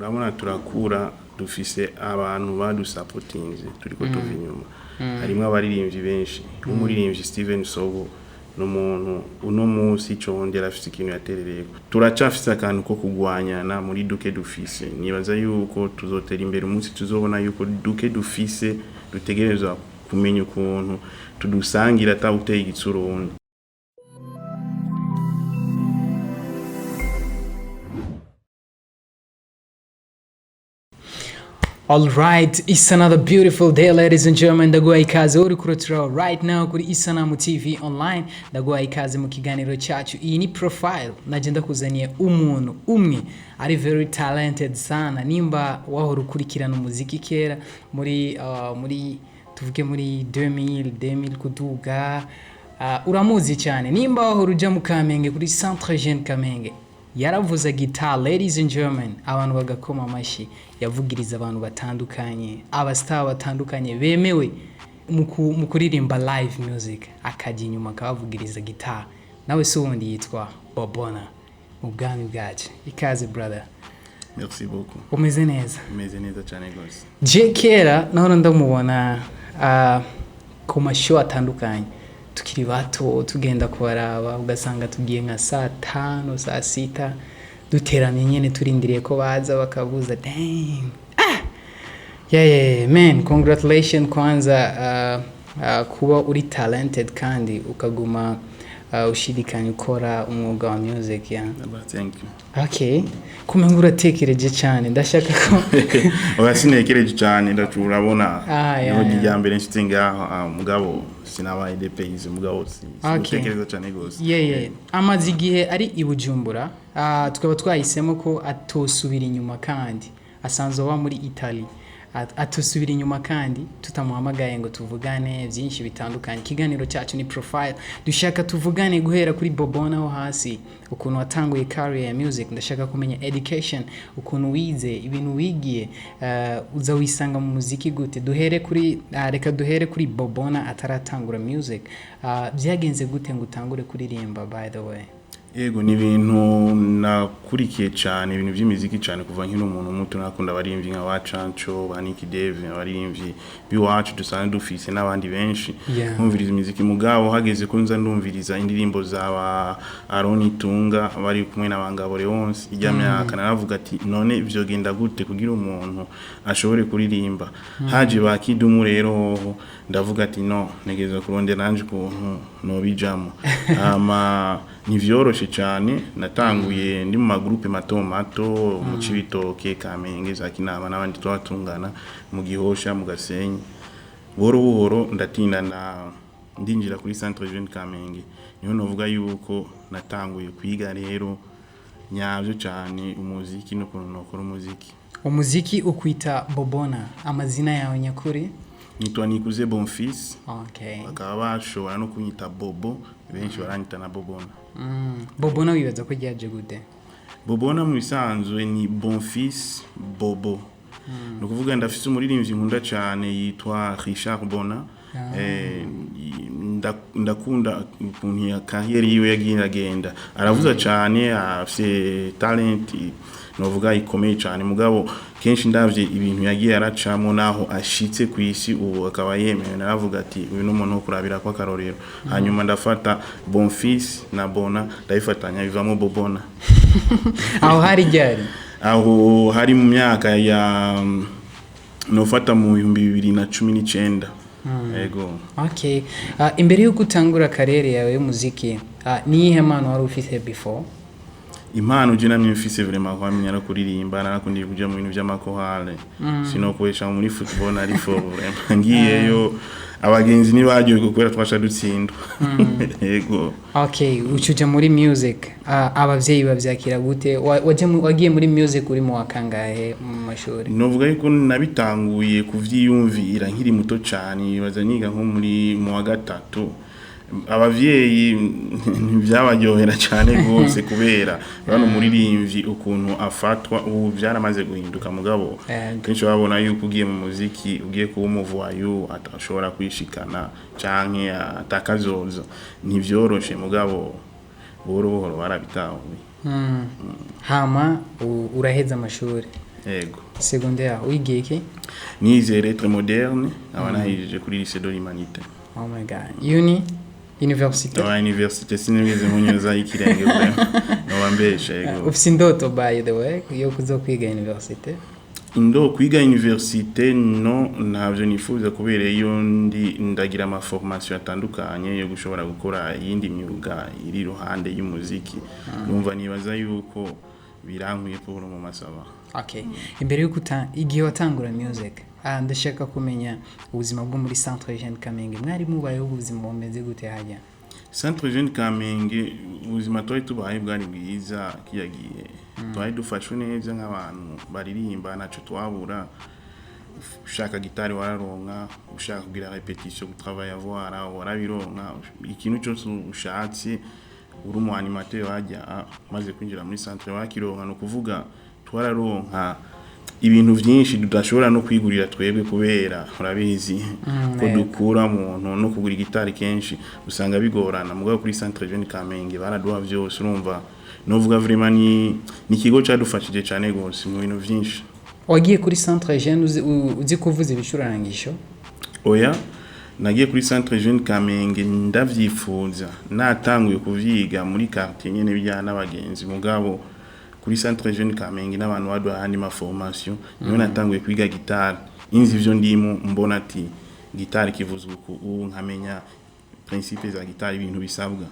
Urabona turakura, dufise abantu badusapotinze, turiko tuva inyuma. Harimwo abaririmbyi benshi, nk'umuririmbyi Steven Sogo n'umuntu uno munsi congera afise ikintu yaterereye. Turacafise akantu ko kugwanyana muri duke dufise. Nibaza yuko tuzotera imbere umunsi tuzobona yuko duke dufise dutegerezwa kumenya ukuntu tudusangira atawuteye igitsura uwundi. All right, it's another beautiful day, ladies and gentlemen. Ndaguha ikaze uri kurotira right now kuri Isanamu TV online. Ndaguha ikaze mu kiganiro cyacu. Iyi ni profile. Naje ndakuzaniye umuntu umwe ari very talented sana. Nimba wahora ukurikirana umuziki kera muri tuvuge muri 2000 2000 kuduga, uramuzi cyane. Nimba wahora uja mu Kamenge kuri Centre Jeune Kamenge, yaravuza guitar, ladies and gentlemen, abantu bagakoma amashyi. Yavugiriza abantu batandukanye, abastar batandukanye bemewe mu kuririmba live music, akajya inyuma akabavugiriza guitar. Nawe si uwundi, yitwa Bobona mu bwami bwacu. Ikaze, brother. Merci beaucoup. Umeze neza? Umeze neza cyane rwose. Je kera nahora ndamubona ku mashow atandukanye tukiri bato, tugenda kubaraba, ugasanga tugiye nka saa 5, saa 6, duteramye nyene turindiriye ko baza bakabuza. Damn, ah! Yeah, man, congratulations kwanza, kuba uri talented kandi ukaguma ushidikanya ukora umwuga wa music, yeah. Thank you. Okay, kumenga uratekereje cyane, ndashaka ko Oya, sinekereje cyane, ndacu urabona Ah, yeah, niho yeah. rya mbere nshitse ngaho, mugabo sinabaye dépaysé, mugabo sigutekereza cyane gose. Yeah. Amaze igihe ari i Bujumbura, tukaba twahisemo ko atosubira inyuma kandi asanzwe aba muri Italy. Atosubira inyuma kandi tutamuhamagaye ngo tuvugane byinshi bitandukanye. Ikiganiro cyacu ni profile, dushaka tuvugane guhera kuri Bobona ho hasi, ukuntu watanguye career ya music. Ndashaka kumenya education, ukuntu wize, ibintu wigiye, uza wisanga mu muziki gute. Duhere kuri reka duhere kuri Bobona ataratangura music. Byagenze gute ngo utangure kuririmba, by the way? Yego, ni ibintu nakurikiye cyane, ibintu by'imiziki cyane kuva nkiri umuntu muto. Nakunda abaririmbyi nka ba Canco, ba Nick Dave, abaririmbyi b'iwacu dusanzwe dufise n'abandi benshi. Nkumviriza imiziki, mugabo hageze ko nza ndumviriza indirimbo za ba Aaron Tunga bari kumwe na Bangabo Leonce ijya myaka, naravuga ati none vyogenda gute kugira umuntu ashobore kuririmba? Haje ba Kidumu rero hoho ndavuga ati no, ntegerezwa kurondera nanje ukuntu nobijamo. Hama ntivyoroshe cyane, natanguye ndi mu magroupe mato mato mu Cibitoke, Kamenge, za Kinama n'abandi twatungana mu Gihosha, mu Gasenyi. Buhoro buhoro ndatinda na ndinjira kuri Centre Jeune Kamenge, niho novuga yuko natanguye kwiga rero nyavyo cyane umuziki n'ukuntu nokora umuziki. Umuziki ukwita Bobona, amazina yawe nyakuri? Nitwa Nikuze Bonfils. Bakaba bashobora no kunyita Bobo, benshi baranyita na Bobona. Bobona wibaza ko ryaje gute? Bobona mu bisanzwe ni Bonfils Bobo. Ni ukuvuga ndafise umuririmbyi nkunda cyane yitwa Richard Bona. Ndakunda ukuntu ya carrière yiwe yagiye iragenda, aravuza cyane, afise talent novuga ikomeye cyane, mugabo kenshi ndavye ibintu yagiye aracamo naho ashitse ku isi ubu akaba yemewe, naravuga ati uyu ni umuntu wo kurabira ko akarorero. Hanyuma ndafata Bonfils na Bona ndabifatanya bivamo Bobona. Aho hari ryari? Aho hari mu myaka ya nofata mu 2019, yego. Okay. Imbere yuko utangura carrière yawe y'umuziki, niyihe mpano wari ufite before? Impano je namye mfise vraiment kwamenya no kuririmba, narakundiye kuja mu bintu vy'amakorale, sinokoresha muri football, nari fort vraiment, ngiyeyo abagenzi ntibaryoherwa kubera twasha dutsindwa, yego. Okay, ucuja muri music. Abavyeyi bavyakira gute? Wagiye muri music uri mu wa kangahe mu mashuri? Novuga yuko nabitanguye kuvyiyumvira nkiri muto cane, baza niga nko muri mu wa gatatu. Abavyeyi ntibyabaryohera cyane rwose kubera urabona umuririmbyi ukuntu afatwa ubu byaramaze guhinduka, mugabo kenshi babona yuko ugiye mu muziki ugiye kuba umuvoyou atashobora kwishikana canke atakazoza. Ntivyoroshe, mugabo buhoro buhoro barabitahuye. Hama uraheza amashuri? Yego. Secondaire wigiye iki? Nize lettres modernes, aba nahejeje kuri lycée de l'humanité. Oh my God, université? Aba université sinigeze munyuza ikirenge, vraiment noba mbesha, yego. Ufise indoto, by the way, yo kuzokwiga université? Ndo kwiga université, no, ntabyo nifuza, kubera iyo ndi ndagira ama formation atandukanye yo gushobora gukora iyindi myuga iri iruhande y'umuziki. Numva nibaza yuko birankwiye pour le moment, ça va. Okay, imbere yuko igihe watangura music, ndashaka kumenya ubuzima bwo muri Centre Jeune Kamenge. Mwari mubayeho ubuzima bumeze gute hajya? Centre Jeune Kamenge, ubuzima twari tubaye bwari bwiza. Kiya gihe twari dufashwe neza nk'abantu baririmba, ntacyo twabura. Ushaka gitari wararonka, ushaka kugira répétition, gutravailler, voir, warabironka. Ikintu cyose ushatse uri umu animateur wajya maze kwinjira muri centre wakironka. No kuvuga twararonka ibintu byinshi tudashobora no kwigurira twebwe, kubera urabizi ko dukura muntu no kugura igitari kenshi usanga bigorana. Mugabo kuri Centre Jeune Kamenge baraduha byose. Urumva novuga vraiment ni ikigo cadufashije cyane gose mu bintu byinshi. Wagiye kuri Centre Jeune uzi kuvuza ibicurangisho? Oya, nagiye kuri Centre Jeune Kamenge ndavyifuza, natanguye kuvyiga muri quartier nyene bijyana n'abagenzi. Mugabo kuri Centre Jeune Kamenge n'abantu baduha ayandi ma formation, niho natanguye kwiga gitari, inzi ivyo ndimo, mbona ati gitari kivuzwa uku, ubu nkamenya principe za gitari, ibintu bisabwa.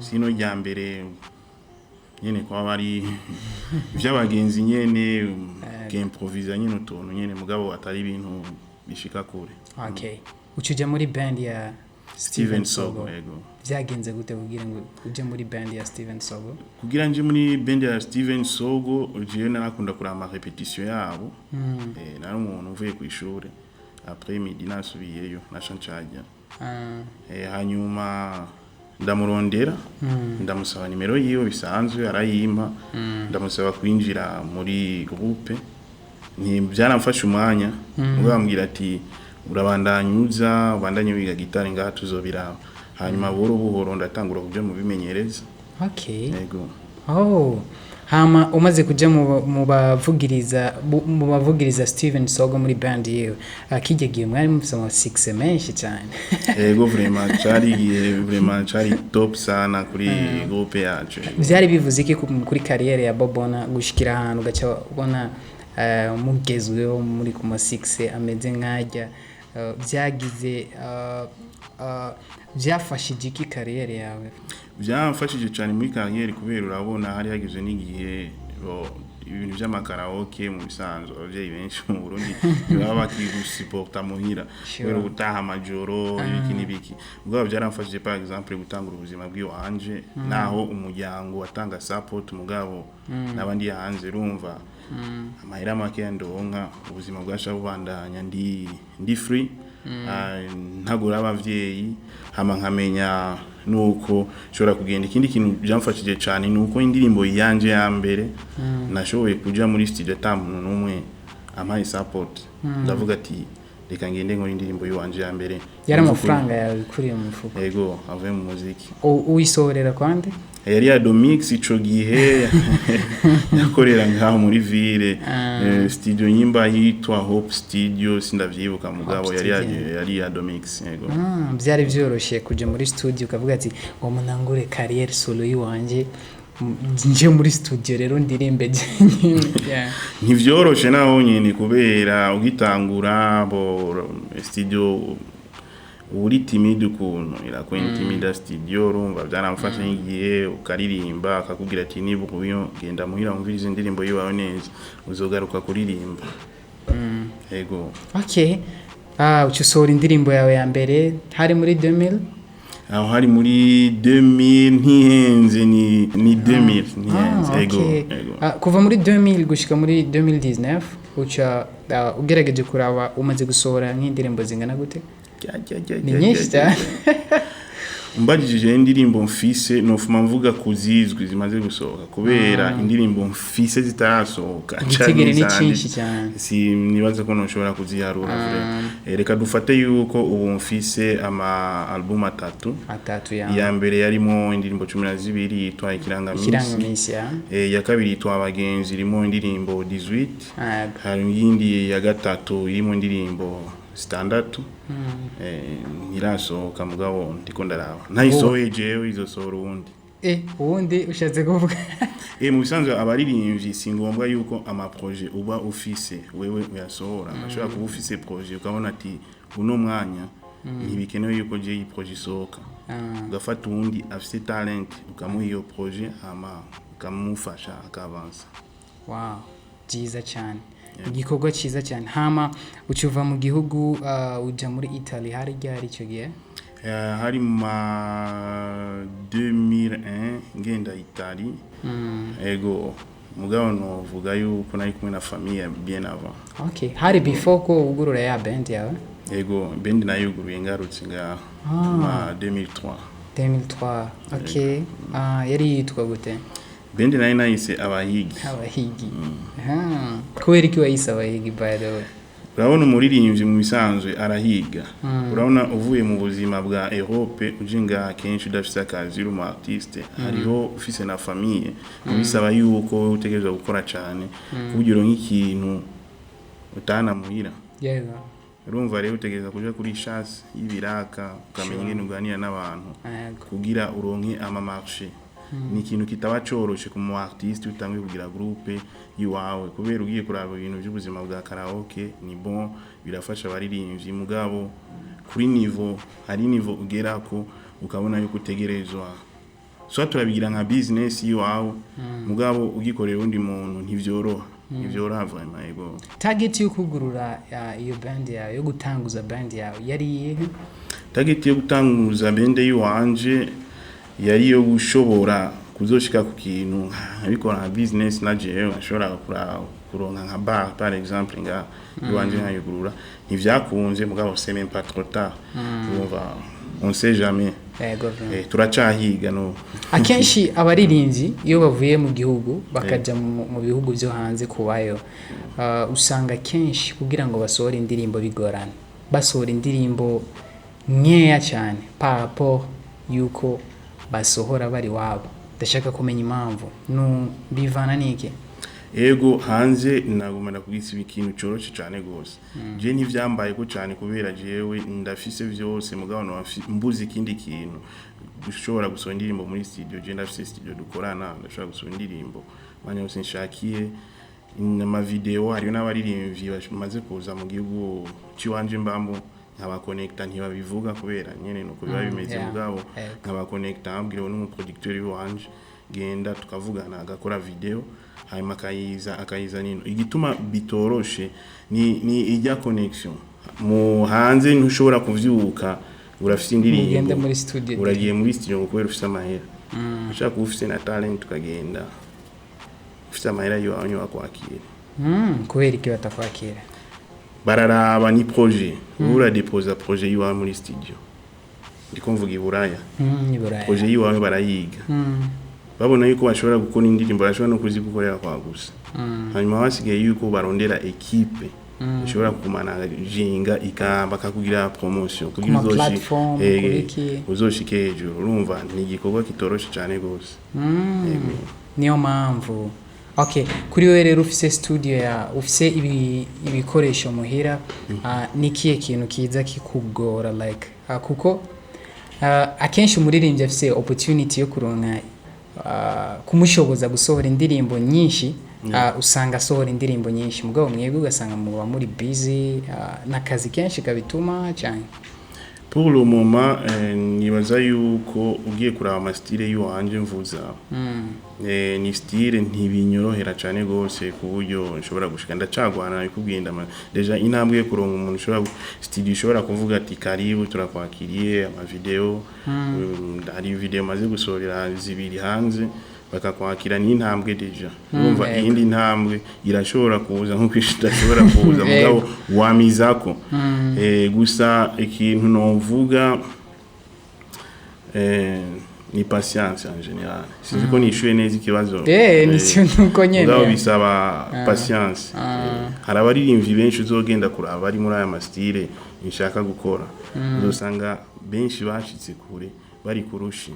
Sino rya mbere nyene kwa bari ivy'abagenzi nyene, kimprovisa nyene utuntu nyene, mugabo atari ibintu bishika kure. Okay, uca uja muri band ya Steven Sogo, yego. Byagenze gute kugira ngo uje muri band ya Steven Sogo? Kugira nje muri band ya Steven Sogo, jewe narakunda kuraba ama répétition yabo. Nari umuntu uvuye ku ishure après midi nasubiyeyo nasha ncaja. Hanyuma ndamurondera, ndamusaba nimero yiwe bisanzwe, arayimpa. Ndamusaba kwinjira muri groupe. Ntibyaramfashe umwanya, mugabo ambwira ati urabandanya uza ubandanye wiga gitari ngaha, tuzobiraba. Hanyuma buhoro buhoro ndatangura kuja mu bimenyereza. Yego. Oh, hama umaze kuja mu bavugiriza Steven Sogo muri band yiwe, kijya gihe mwari mufise ama succès menshi cyane. Yego, vraiment cari igihe, vraiment cari top sana kuri groupe yacu. Byari bivuze iki kuri carrière ya Bobona gushikira ahantu ugaca ubona mugezweho muri ku ma succès ameze nk'ajya? Byagize byafashije iki carrière yawe? Byamfashije cyane muri carrière, kubera urabona hari hageze n'igihe ibintu by'amakaraoke, mu bisanzwe ababyeyi benshi mu Burundi ntibaba bakigusuporta muhira kubera gutaha amajoro, ibiki n'ibiki. Ubwo byaramfashije, par exemple, gutangura ubuzima bw'iwanje, naho umuryango watanga support, mugabo n'abandi hanze, urumva amahera make ndonka, ubuzima bwasha bubandanya, ndi free. Ntagura abavyeyi, hama nkamenya nuko nshobora kugenda. Ikindi kintu byamfashije cyane ni uko indirimbo yanje ya mbere nashoboye kuja muri studio ata muntu n'umwe ampaye support. Ndavuga ati reka ngende nkora indirimbo yiwanje ya mbere. Yari amafaranga yawe ikuriye mu mufuko? Yego, avuye mu muziki. Uyisohorera kwande? Yari ya Domix, ico gihe yakorera ngaho muri ville. Studio nyimba yitwa Hope Studio, sindavyibuka, mugabo yari Studio. yari ya Domix, yego. Byari byoroshye kuja muri studio ukavuga ati ngo munangure carrière solo yiwanje, nje muri studio rero ndirimbe jenyine? Yeah. Ntivyoroshe naho nyene, kubera ugitangura bo studio uri timide ukuntu, irakwintimida studio. Urumva byaramfashe nk'igihe ukaririmba akakubwira ati niba uyo genda muhira wumvirize indirimbo yiwawe neza, uzogaruka kuririmba. Yego. Okay, uca usohora indirimbo yawe ya mbere hari muri 2000? Aho hari muri 2000, ntihenze, ni 2000, ntihenze. Yego. Okay. Yego. Kuva muri 2000 gushika muri 2019, uca ugerageje kuraba umaze gusohora nk'indirimbo zingana gute? Jya, jya, jya, Ni jya, nyinshi jya, cyane. Jya. Umbajije indirimbo mfise, nofuma mvuga kuzizwi zimaze gusohoka, kubera indirimbo mfise zitarasohoka Igitigiri ni canke cinshi cyane. Si nibaza ko noshobora kuziharura vraiment. Reka dufate yuko ubu mfise ama album atatu. Atatu ya. Iya mbere yarimo indirimbo 12 yitwa Ikirangaminsi. Ikirangaminsi ya. Iya kabiri yitwa Abagenzi, irimo indirimbo 18. Ah. Hari iyindi ya gatatu irimo indirimbo zitandatu, ntirasohoka, mugabo ndiko ndaraba ntayisohoye jewe izosohora uwundi. Ubundi ushatse kuvuga? Mu bisanzwe abaririmbyi si ngombwa yuko ama projet uba ufise wewe uyasohora. Ashobora kuba ufise projet ukabona ati uno mwanya ntibikenewe yuko je iyi projet isohoka, ugafata uwundi afise talent ukamuha iyo projet, hama ukamufasha akavansa. Wow, byiza cyane, igikorwa cyiza cyane. Hama uca uva mu gihugu, uja muri Italy, hari ryari icyo gihe? Hari mu ma 2001 ngenda Italy. Ego, mugabo novuga yuko nari kumwe na famille bien avant. Okay, hari before ko ugurura ya band yawe? Ego, band nayuguruye ngarutse ngaho ma 2003. 2003, okay. Yari yitwa gute? Band nayo nayise Abahigi. Abahigi. Ah, kubera iki wayise Abahigi, by the way? Urabona, umuririmbyi mu bisanzwe arahiga. Urabona, uvuye mu buzima bwa Europe uje ngaha, kenshi udafise akazi, uri umu artiste, hariho ufise na famille, bisaba yuko wowe utegerezwa gukora cane kugira uronke ikintu utahana muhira. Urumva rero utegereza kuja kuri chasse y'ibiraka, ukamenya ingene uganira n'abantu kugira uronke ama marché. Ni ikintu kitaba coroshe ku mu artiste utanguye kugira groupe iwawe, kubera ugiye kuraba ibintu by'ubuzima bwa karaoke ni bon, birafasha abaririmbyi, mugabo kuri niveau, hari niveau ugerako ukabona yuko utegerezwa soit turabigira nka business iwawe, mugabo ugikorera undi muntu ntivyoroha, ntivyoroha vraiment, yego. Target yo kugurura iyo band yawe, yo gutanguza band yawe, yari iyihe? Target yo gutanguza band yiwanje yari yo gushobora kuzoshika ku kintu nkabikora nka business, na jewe nkashobora kuronka nka bar par exemple nga iwanje nkayugurura. Ntivyakunze, mugabo c'est même pas trop tard, urumva, on sait jamais. Yego vraiment. Turacahiga no. Akenshi abaririmbyi iyo bavuye mu gihugu bakaja mu bihugu byo hanze kubayo, usanga kenshi kugira ngo basohore indirimbo bigorana, basohora indirimbo nkeya cyane par rapport yuko basohora bari wabo. Ndashaka kumenya impamvu, nu bivana niki? Ego, hanze naguma ndakubwisa ikintu coroshe cane gose. Je ntivyambaye ko cane kubera jewe ndafise vyose, mugabo no mbuze ikindi kintu gushobora gusohora indirimbo muri studio. Je ndafise studio dukorana, ndashobora gusohora indirimbo mwanya wose nshakiye, ama video. Hariyo n'abaririmbyi bamaze kuza mu gihugu ciwanje mbambo nkabakonekta, ntibabivuga kubera nyene nuko biba bimeze, mugabo nkabakonekta, nkabwira n'umuproducteur wanje genda tukavugana, agakora video hanyuma akayiza nino. Igituma bitoroshe ni ijya connection mu hanze. Ntushobora kuvyuka urafise indirimbo Mugende muri studio. uragiye muri studio ngo kubera ufise amahera. Ushaka kuba ufise na talent ukagenda ufise amahera yiwawe, bakwakira. Kubera iki batakwakira? Bararaba ni projet. Wowe uradepoza projet yiwawe muri studio, ndiko mvuga i Buraya. I Buraya. Projet yiwawe barayiga, babona yuko bashobora gukora indirimbo, barashobora no kuzigukorera kwa gusa. Hanyuma basigaye yuko barondera equipe ishobora kumanaginga bakakugira promotion kugira Kuma platform, kubiki. uzoshike hejuru. Urumva ni igikorwa kitoroshe cyane gose. Yego. Niyo mpamvu, okay, kuri wewe rero ufise studio ya ufise ibikoresho muhira, ni kihe kintu kiza kikugora, like, kuko akenshi umuririmbyi afise opportunity yo kuronka kumushoboza gusohora indirimbo nyinshi, usanga asohora indirimbo nyinshi, mugabo mwebwe ugasanga muba muri busy, n'akazi kenshi kabituma cyane. Pour le moment, nibaza yuko ugiye kuraba ama style yiwanje mvuza, ni style ntibinyorohera cyane gose ku buryo nshobora gushika. Ndacagwana bikubwiye, ndama déjà intambwe yo kuronka umuntu ushobora studio ishobora kuvuga ati karibu, turakwakiriye, ama video, hari video maze gusohorera zibiri hanze bakakwakira, ni intambwe déjà. Urumva, iyindi ntambwe irashobora kuza nkuko idashobora kuza, mugabo wamizako. Gusa ikintu novuga, Ni patience en général. Sinzi ko nishuye neza ikibazo. Ni cyo, nuko nyene. Mugabo bisaba patience. Hari abaririmbyi benshi uzogenda kuraba bari muri aya ma style nshaka gukora, uzosanga benshi bashitse kure bari kurushi.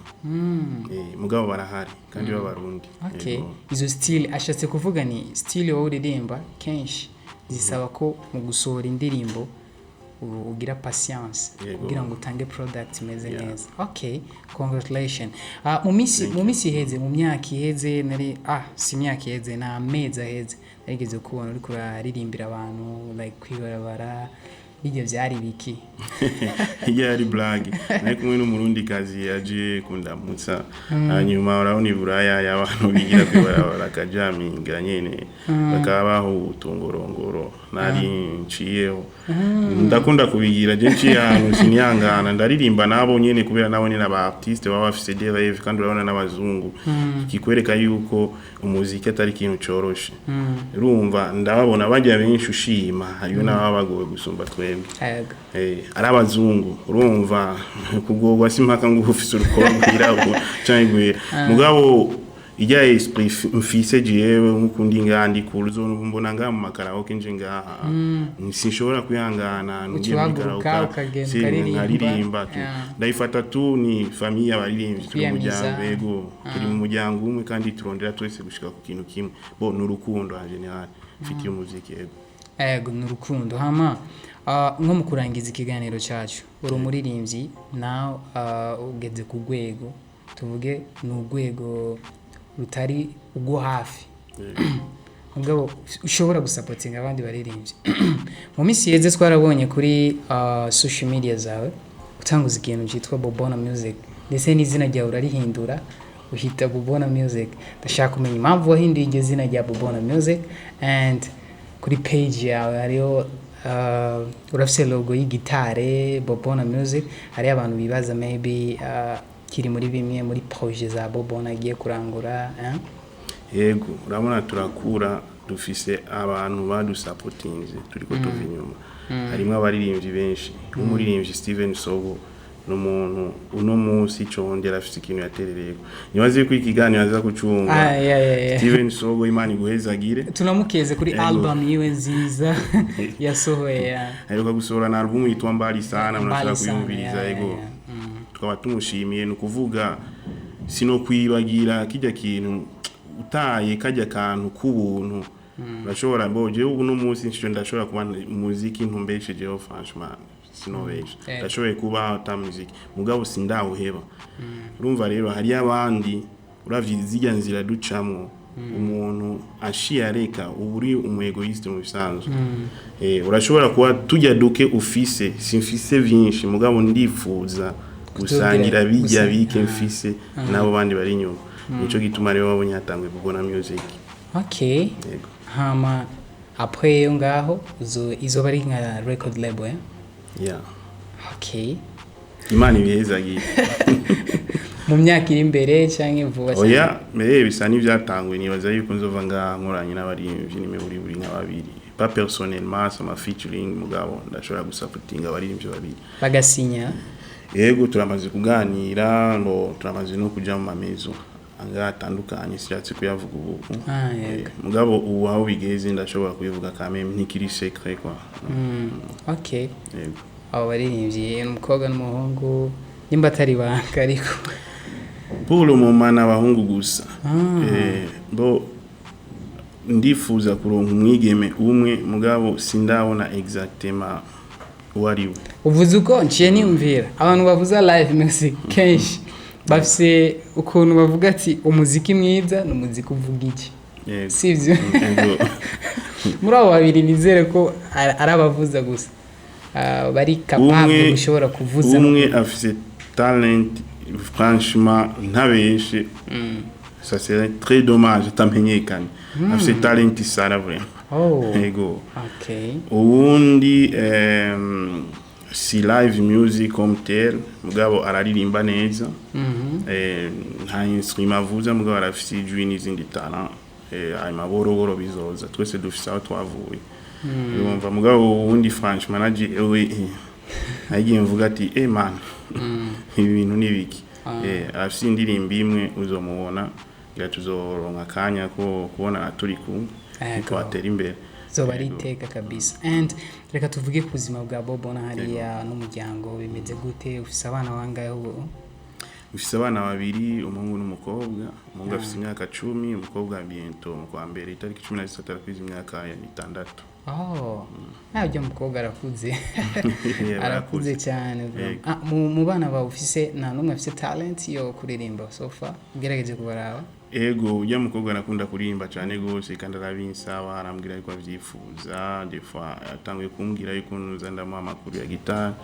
Mugabo barahari kandi b'Abarundi. Okay. Yego. Izo style ashatse kuvuga ni style wowe uririmba, kenshi zisaba ko mu gusohora indirimbo ugira patience kugira ngo utange product imeze neza. Okay, congratulations. Mu minsi iheze, mu myaka iheze, nari si imyaka iheze, ni amezi aheze, narigeze kubona uriko uraririmbira abantu like kwibarabara. Bijya byari biki? Hirya yari blague. Nari kumwe n'Umurundi kazi yaje kundamutsa, hanyuma urabona iburaya y'abantu bigira kwibarabara akajaminga nyene, bakaba baho utungorongoro. Nari nciyeho, ndakunda kubigira je, nciye ahantu sinihangana, ndaririmba nabo nyene, kubera nabo nyene aba artiste baba bafise des rêves. Kandi urabona n'abazungu, kikwereka yuko umuziki atari ikintu coroshe. Urumva ndababona bajya benshi ushima, hariyo n'ababa bagowe gusumba twebwe. Ari abazungu, urumva kugorwa si mpaka ngo ufise urukoba rwirabura canke rwera. Mugabo ijya esprit mfise jewe, nkuko ndi ngaha, ndi kure, uzombona ngaha mu ma karaoke nje ngaha, sinshobora kwihangana ngiye muri Uca uhaguruka, karaoke ukagenda si, ukaririmba. Nkaririmba tu. Ndayifata tu ni famille, abaririmbyi turi mu Kwiyamiza. muryango, yego, turi mu muryango umwe kandi turondera twese gushika ku kintu kimwe. Bo ni urukundo en général mfitiye umuziki, yego. Ego, ni urukundo. Hama nko mu kurangiza ikiganiro cyacu, uri umuririmbyi nawe, ugeze ku rwego, tuvuge ni urwego rutari urwo hafi, mugabo ushobora gusapotinga abandi baririmbyi. Mu minsi yeze twarabonye kuri social media zawe utanguza ikintu cyitwa Bobona Music, ndetse n'izina ryawe urarihindura uhita Bobona Music. Ndashaka kumenya impamvu wahinduye iryo zina rya Bobona Music, and kuri page yawe hariho urafise logo y'igitare Bobona Music. Hariho abantu bibaza maybe kiri muri bimwe muri projet za Bobona agiye kurangura, eh? Yego, urabona turakura, dufise abantu badusapotinze turiko tuva inyuma, harimo abaririmbyi benshi, nk'umuririmbyi Steven Sogo, ni umuntu uno munsi congera afise ikintu yaterereyeko. Nibaze ko ikiganiro aza kucumva. Ah, yeah. Steven Sogo, Imana iguhezagire. Tunamukeze kuri album yiwe nziza yasohoye ya. Aheruka gusohora na album yitwa Mbali Sana. Mbali Murashobora Sana, kuyumviriza. Yego. Tukaba tumushimiye. Ni ukuvuga sino kwibagira kijya kintu utaye kajya kantu k'ubuntu urashobora. Bo jewe ubu no munsi nshyo ndashobora kuba umuziki ntumbeshejeho, franchement sinobesha. Ndashoboye kuba ata muziki, mugabo sindawuheba. Urumva rero hariyo abandi, uravye zirya nzira ducamwo, umuntu ashiye areka, uba uri umu égoïste mu bisanzwe. Urashobora kuba tujya duke ufise, simfise vyinshi, mugabo ndifuza gusangira bijya bike mfise n'abo bandi bari inyuma. Nico gituma rero wabonye hatanguye Bobona Music. Yego. Hama après yo ngaho izoba ari nka record label, eh? Yeah. Imana ibihezagiye. Mu myaka iri imbere cyangwa vuba cyane? Oya, mbere bisa n'ibyatanguye. Nibaza yuko nzova ngaha nkoranye n'abaririmbyi n'imiburi buri nka babiri, pas personnellement, sama featuring, mugabo ndashobora gusapotinga abaririmbyi babiri. Bagasinya? Yego, turamaze kuganira ngo turamaze no kuja mu mamezo angaha atandukanye, sihatse kuyavuga ubu. Yego. Mugabo ubu aho bigeze ndashobora kubivuga quand même, ntikiri secret quoi. Okay. Yego. Abo baririmbyi umukobwa n'umuhungu, nimba atari banga ariko? Pour le moment ni abahungu gusa. Bo ndifuza kuronka umwigeme umwe, mugabo sindabona exactement uwo ari we. Uvuze uko nciye niyumvira abantu bavuza live music kenshi bafise ukuntu bavuga ati umuziki mwiza ni umuziki uvuga iki. Yego. Sivyo? Yego. Muri abo babiri nizere ko ari abavuza gusa, bari capable gushobora kuvuza. Umwe afise talent, franchement ntabeshe, ça serait très dommage atamenyekanye. Afise talent isara vraiment. Yego. Uwundi si live music comme tel, mugabo araririmba neza. Nta instrument avuza, mugabo arafise ijwi n'izindi talent. Hanyuma buhoro buhoro bizoza, twese dufise aho twavuye, urumva. Mugabo uwundi franchement naje ewe, nagiye mvuga ati: "Eh man, ibi bintu ni biki?" Arafise indirimbo imwe uzomubona, ngira tuzoronka akanya ko kubona turi kumwe. Ego. Twatera imbere. Zoba ari Yego. iteka kabisa. And reka tuvuge ku buzima bwa Bobo na hariya n'umuryango, bimeze gute? Ufise abana bangahe ubu? Mfise abana babiri, umuhungu n'umukobwa. Umuhungu afise imyaka 10, umukobwa bientôt mu kwa mbere itariki 13 arakwiza imyaka ya 6. Oh, ntabyo, umukobwa arakuze. Yeah, Arakuze cyane, bro. Yego. Ah, mu bana bawe ufise, nta n'umwe afise talent yo kuririmba so far ugerageje kubaraba? Ego, ujya mukobwa arakunda kuririmba cyane gose, kandi arabinsaba, arambwira yuko avyifuza. Des fois atanguye kumbwira yuko nuza ndamuha amakuru ya gitari,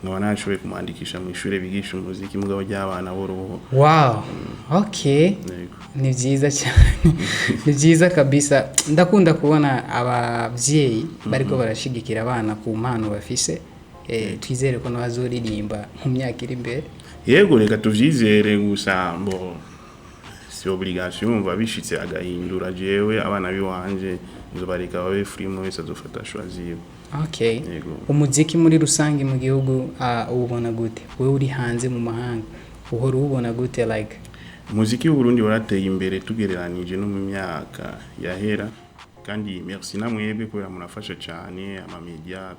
nkaba nashoboye kumwandikisha mu ishure bigisha umuziki, mugabo ry'abana boro. Wow, okay. Yego. Ni byiza cyane, ni byiza kabisa. Ndakunda kubona ababyeyi bariko barashigikira abana ku mpano bafise. Twizere ko bazoririmba mu myaka iri imbere. Yego, reka tuvyizere. Gusa mbo si obligation, umva bishitse agahindura, jewe abana biwanje nzobareka babe free, umwe wese azofata choix ziwe. Okay. Yego. Umuziki muri rusange mu gihugu, uwubona gute? Wewe uri hanze mu mahanga, uhora uwubona gute, like? Umuziki w'Uburundi warateye imbere tugereranije no mu myaka yahera, kandi merci namwebwe kubera murafasha cyane ama media.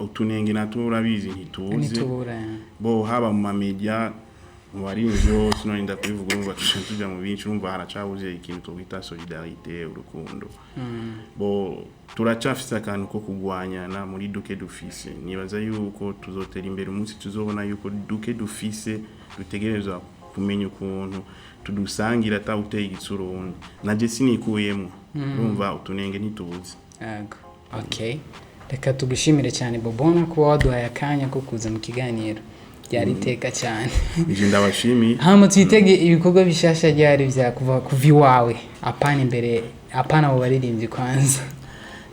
Utunenge natwo urabizi ntitubuze. Ntitubura. Bo haba mu ma media, mu barinzi hose, norinda kubivuga, urumva tuca tuja mu binshi. Urumva haracabuze ikintu twita solidarité, urukundo. Bo turacafise akantu ko kugwanyana muri duke dufise. Nibaza yuko tuzotera imbere umunsi tuzobona yuko duke dufise dutegerezwa kumenya ukuntu tudusangira ata uteye igitsura uwundi. Naje sinikuyemwo, urumva utunenge ntitubuze. Yego. Okay, reka tugushimire cyane Bobona kuba waduhaye akanya ko kuza mu kiganiro, byari iteka cyane. Ije ndabashimiye. Hama twitege ibikorwa bishasha ryari vya kuva iwawe, apana imbere, apana mu baririmbyi kwanza?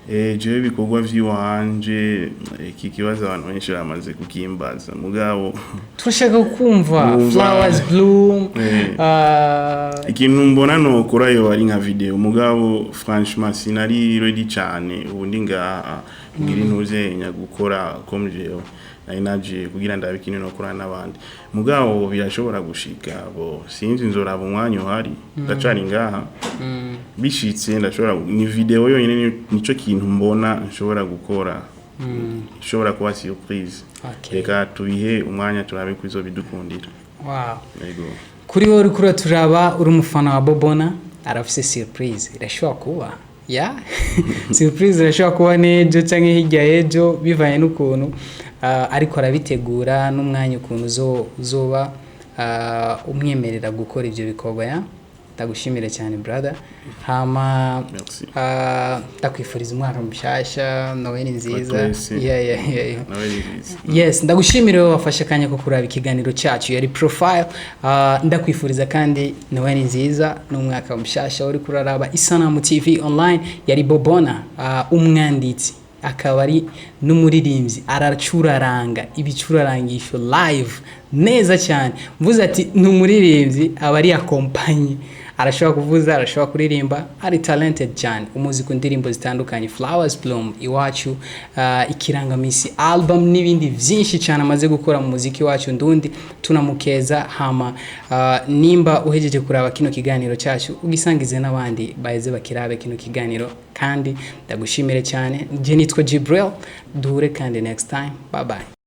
Jewe ibikorwa vy'iwanje, iki kibazo abantu benshi bamaze kukimbaza, mugabo Turashaka kumva. Numva. Flowers Bloom. Ikintu mbona nokora yo ari nka video, mugabo franchement sinari ready cyane. Ubu ndi ngaha ngira intuzenya gukora comme jewe nari naje kugira ndabe ikintu nokora n'abandi, mugabo birashobora gushika. Bo sinzi, nzoraba umwanya uhari, ndacari ngaha. Bishitse ndashobora, ni video yonyine nico kintu mbona nshobora gukora, ishobora kuba surprise. Reka tubihe umwanya turabe ko izobidukundira. Wow. Yego. Kuri wowe uriko uraturaba, uri umufana wa Bobona, arafise surprise, irashobora kuba ya surprise, irashobora kuba n'ejo canke hirya y'ejo, bivanye n'ukuntu ariko arabitegura n'umwanya ukuntu uzoba umwemerera gukora ivyo bikorwa. Ya, ndagushimire cyane brother, hama Merci. Ndakwifuriza umwaka mushasha, Noheli nziza. Twese. Yeah. Nawe ni byiza. Yes, ndagushimira wowe wafashe akanya ko kuraba ikiganiro cyacu, yari Profile. Ndakwifuriza kandi Noheli nziza n'umwaka mushasha. Uri kuraraba Isanamu TV Online, yari Bobona, umwanditsi akaba ari n'umuririmbyi, aracuraranga ibicurarangisho live neza cyane. Mvuze ati ni umuririmbyi, aba ari accompagné, arashobora kuvuza, arashobora kuririmba, ari talented cyane. Umuzi ku ndirimbo zitandukanye, Flowers Bloom, Iwacu, Ikirangamisi album n'ibindi byinshi cyane amaze gukora mu muziki wacu ndundi. Tunamukeza. Hama nimba uhejeje kuraba kino kiganiro cyacu, ugisangize n'abandi baheze bakirabe kino kiganiro. Kandi ndagushimire cyane, je nitwa Jibril. Duhure kandi next time, bye bye.